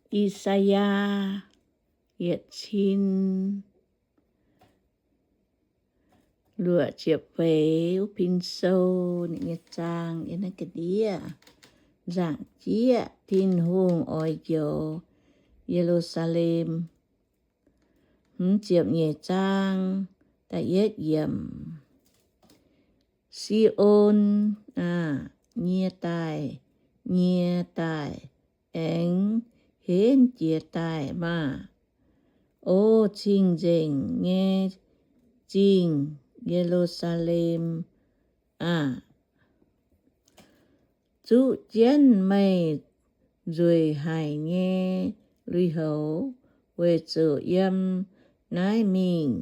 I^saa^yaa yietc cin luoqc ziepc feix wuov pin sou, ninh nyei zaang yiem naaiv ga'ndiev. Nzaangc jieqv Tin-Hungh oix njoux Ye^lu^saa^lem. Hmz ziepc nyeic zaang, da'yietv yiemc. Si^on aah! Nyie daaih, nyie daaih, aengx henv jiez daaih maah! O cing-nzengc nyei zingh, Ye^lu^saa^lem aah! Zuqv jienv meih nzueic haic nyei lui-houx, weic zuqc yiem naaiv mingh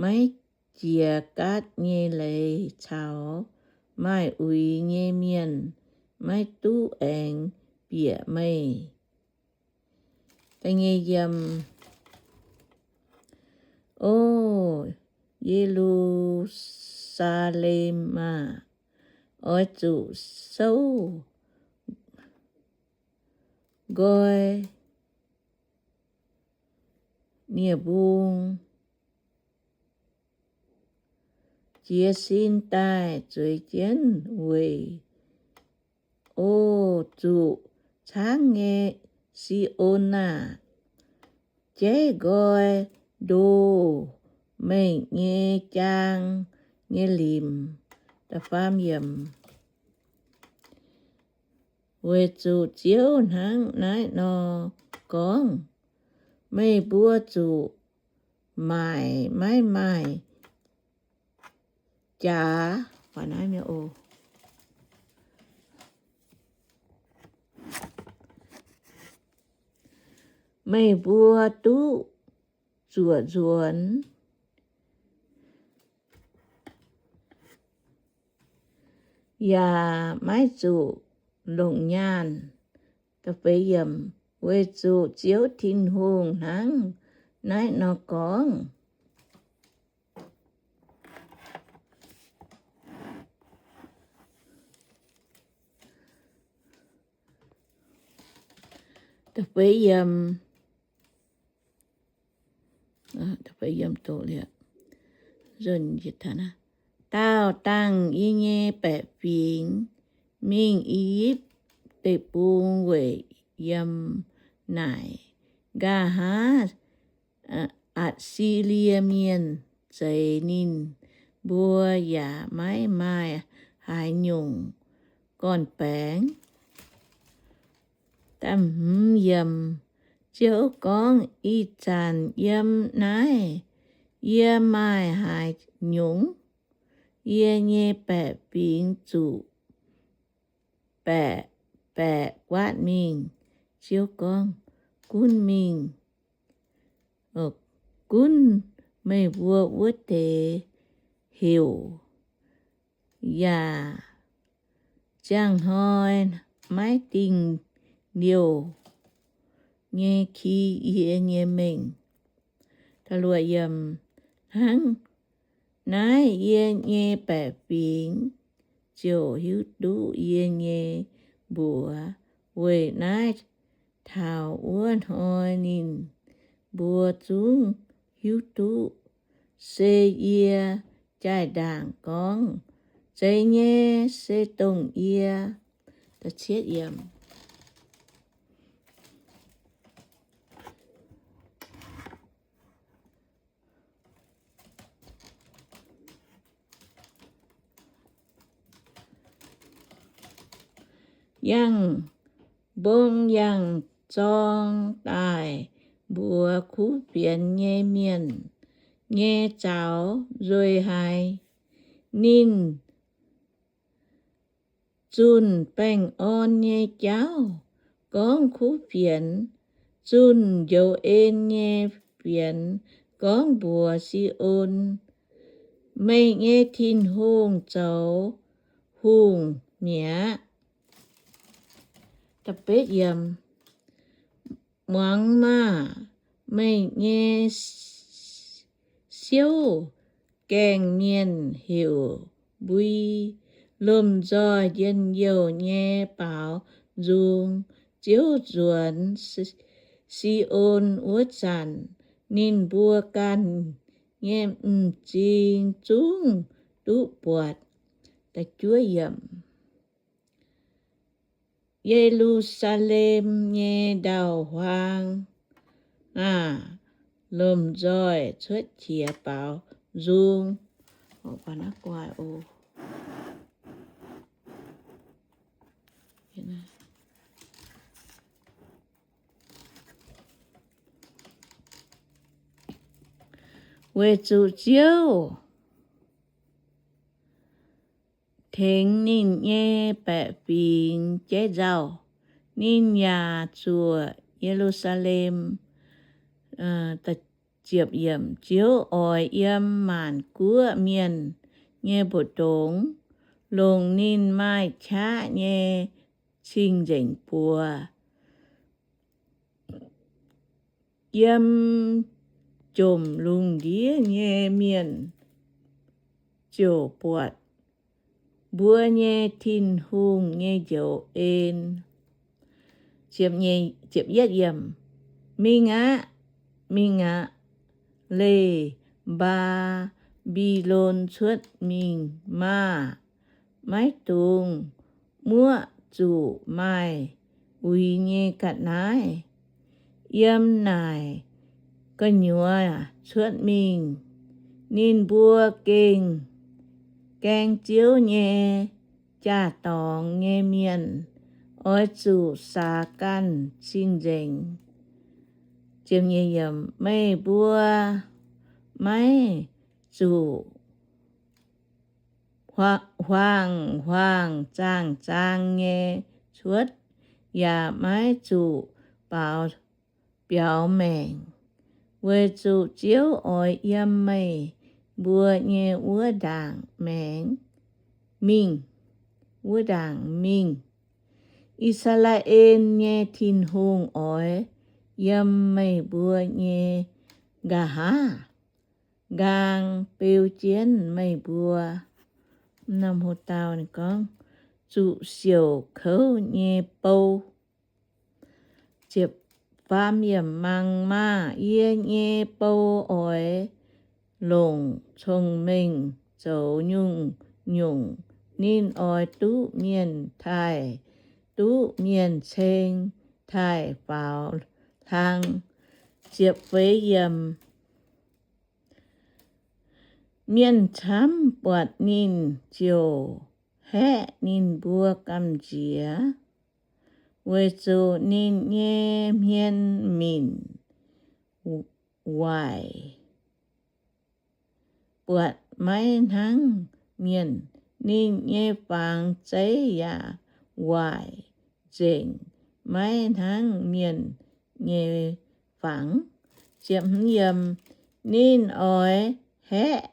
maiv jiex gaatv nyei leiz caux maaih uix nyei mienh maiv duqv aengx bieqc meih. O Ye^lu^saa^lem aah! Oix zuqc souv nqoi nie-mbung jiez sin daaih zueiz jienv weic O zuqc caangv nyei Si^on aah! Jaiv nqoi ndoh meih nyei jaang nyei limc. Weic zuqc Ziouv hnangv naaiv nor gorngv, meih mbuo zuqc maaic maiv maaih jaax. Meih mbuo duqv zuoqc nzuonx yaac maiv zuqc longc nyaanh. Weic zuqc Ziouv Tin-Hungh hnangv naaiv nor gorngv. Daauh dangh yie nyei baeqc fingx mingh I^yipv Deic-Bung weic yiem naaic. Nqa'haav Atc^si^lie Mienh zeix ninh mbuo yaac maiv maaih haaix nyungc gorn-baengx. Ziouv gorngv, Ih zanc yiem naaiv yie maaih haaix nyungc? Yie nyei baeqc fingx zuqc baeqc baeqc guaatv mingh. Ziouv gorngv, Gunv mingh, gunv meih mbuo wuov deix heuc, yaac ziangh hnoi maiv dingh liouh nyei ki yie nyei mengh. Hnangv naaiv yie nyei baeqc fingx ziouc hiuv duqv yie nyei mbuox. Weic naaiv taux wuov hnoi ninh mbuo zungv hiuv duqv se yie jaa-ndaangc gorngv, Zeiz nyei, se dongh yie. Yangh mbong yangh zorng daaih mbuox kuv fienx nyei mienh nyei zaux nzueic haic. Ninh zunh baengh orn nyei jauv gorngv kuv fienx, zunh njoux en nyei fienx gorngv mbuox Si^on, Meih nyei Tin-Hungh zoux hungh mi'aqv. Muangx maah! Meih nyei siouv gaengh mienh heuc mbui, lomh nzoih njien-youh nyei baaux nzung. Ziouv nzuonx Si^on wuov zanc, ninh mbuo ganh nyei m'zing zungv duqv buatc. Ye^lu^saa^lem nyei ndau-huaang aah! Lomh nzoih cuotv qiex baaux nzung. Weic zuqc Ziouv tengx ninh nyei baeqc fingx jeiv nzauh, ninh yaac zuoqc Ye^lu^saa^lem. Ziouv oix yiem maanc guoqv mienh nyei mbu'ndongx longc ninh maaih qaqv nyei cing-nzengc buoz. Yiem jomc lungh ndiev nyei mienh ziouc buatc mbuo nyei Tin-Hungh nyei njoux en. Mingh aqv, mingh aqv, leih Mbaa^mbi^lon cuotv mingh maah! Maiv dungx muoqv zuqc maaih uix nyei ga'naaiv. Yiem naaic gu'nyuoz cuotv mingh, ninh mbuo gengh gaeng Ziouv nyei jaa-dorngx nyei mienh oix zuqc saax ganh cing-nzengc. Meih mbuo maiv zuqc huaang-huaang zaang-zaang nyei cuotv, yaac maiv zuqc baaux biaux maengc, weic zuqc Ziouv oix yiem meih mbuo nyei wuov ndaangc maengx mingh, wuov ndaangc mingh. I^saa^laa^en nyei Tin-Hungh oix yiem meih mbuo nyei nqa'haav nqaang beu jienv meih mbuo. Zuqc siouc kouv nyei bou. Mangc maah! Yie nyei bou oix longc cong-mengh zoux nyungc-nyungc. Ninh oix duqv mienh taaih, duqv mienh ceng taaih faaux hlang. Mienh camv buatc ninh ziouc haeqv ninh mbuo gamh nziex, weic zuqc ninh nyei hmien minc waaic, buatc maiv hnangv mienh. Ninh nyei fangx zeiv yaac waaic nzengc, maiv hnangv mienh nyei fangx. Ninh oix haeqv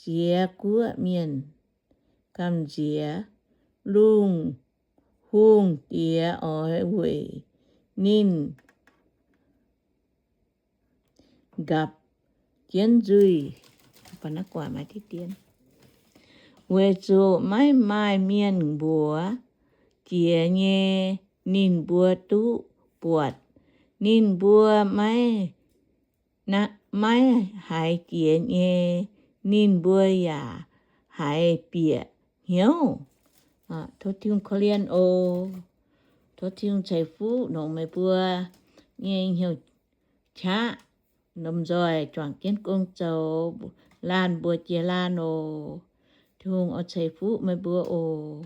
jiex guoqv mienh gamh nziex. Lungh hungh diex oix weic ninh nqapc jienv nzuih, weic zuqc maiv maaih mienh mbuox jiex nyei, ninh mbuo duqv buatc. Ninh mbuo maiv haiz jiex nyei, ninh mbuo yaac haiz bieqc hnyouv. Tov Tin-Hungh korv-lienh oc. Tov Tin-Hungh ceix fuqv longc meih mbuo nyei hnyouv qaqv, lomh nzoih juangc jienv gong zoux, laanh mbuo jiex laanh oc. Tin-Hungh oix ceix fuqv meih mbuo oc.